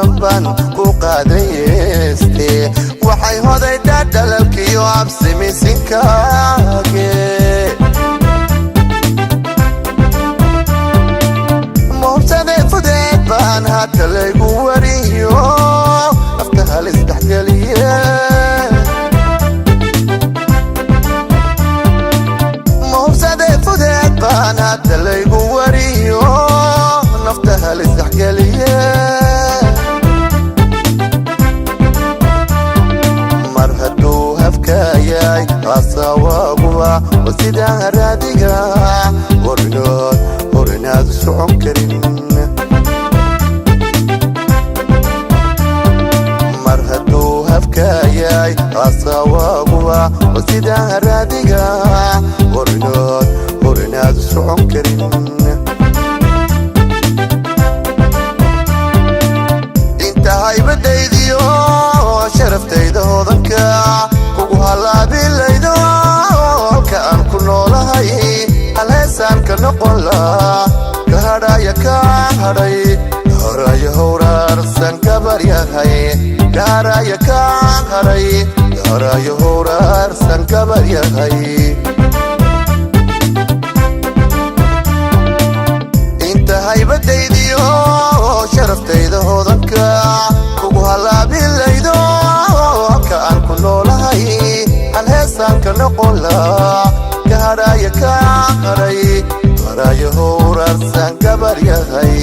Haranbaan ku qaadayeste, waxay hodaydaa dhalalkiyo absimisinkaage. Mahubsade fudeed baan hadda laygu wariyo, afka halis dhexgeliye. Mahubsade fudeed baan hadda laygu wariyo, nafta halis dhexgeliye. Mar hadduu hafkaayay asawaaguba wa sidaa raadiga horinood horinaad u socon karin. Mar hadduu hafkaayay asawaaguba wa sidaa raadiga horinood horinaad u socon karin. Inta haybadaydiyo sharaftayda hodanka kugu halaabilaydo, halka aan ku noolahay halheesaan ka noqon la, ka hadhaya ka hadhay haraya howraarsan gabaryahay, ka haraya ka hadhay haraya howraarsan gabaryahay. Inta haybadaydiyo sharaftayda hodanka kugu halaabilaydo, halka aan ku noolahay halheesaan ka noqon la, ka hadhaya ka hadhay haraya howraarsan gabaryahay,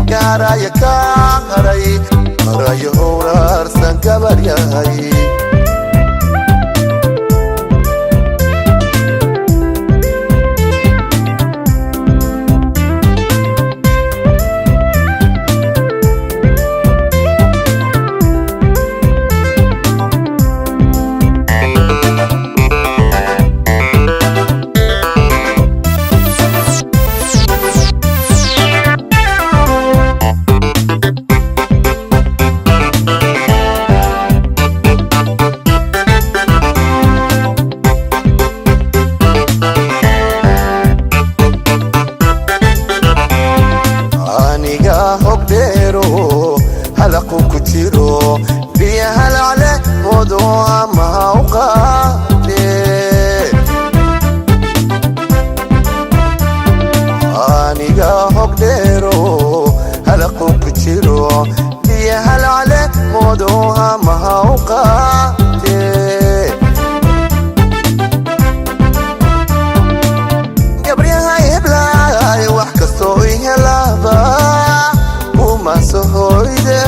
ka hadhaya ka hadhay haraya howraarsan gabaryahay. Aniga hogdheero halaqu ku jiro, biyo halacle moodo amaha u qaate. Aniga hogdheero halaqu ku jiro, biyo halacle moodo amaha u qaate. Gabryahay heblaay, wax kastoo i helaaba kuma sohoyde.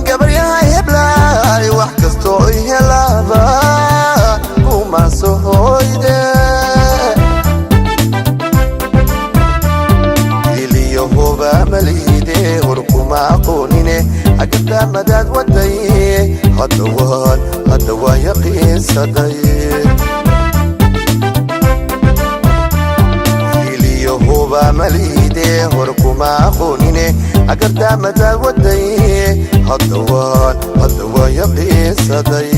Gabaryahay heblaay, wax kastoo i helaaba kuma sohoyde. Iliyo huba maliide, hor kuma aqoonine, agadaamadaad waday haddawaan hadda waan yaqiinsaday. Iliyo huba maliide, hor kuma aqoonine, agardaamadaad waday haddawaan hadda waan yaqiinsaday.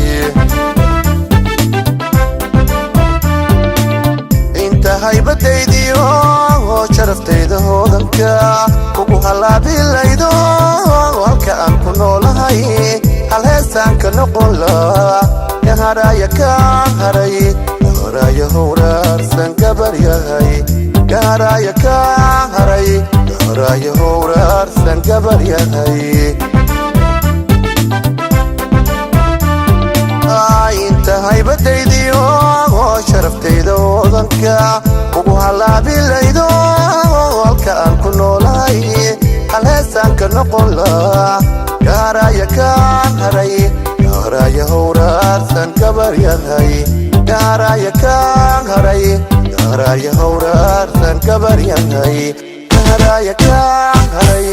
Inta haybadaydiyo sharaftayda hodanka kugu halaabilaydo, halka aan ku noolahay halheesaan ka noqon la, ka haraya ka haray haraya howraarsan gabaryahay, ka haraya ka haray haraya howraarsan gabaryahay. Inta haybadaydiyo sharaftayda hodanka kugu halaabilaydo, halka aan ku noolahay halheesaan ka noqon la, ka haraya ka haray haraya howraarsan gabaryahay, ka haraya ka haray haraya howraarsan gabaryahay, ka haraya ka haray.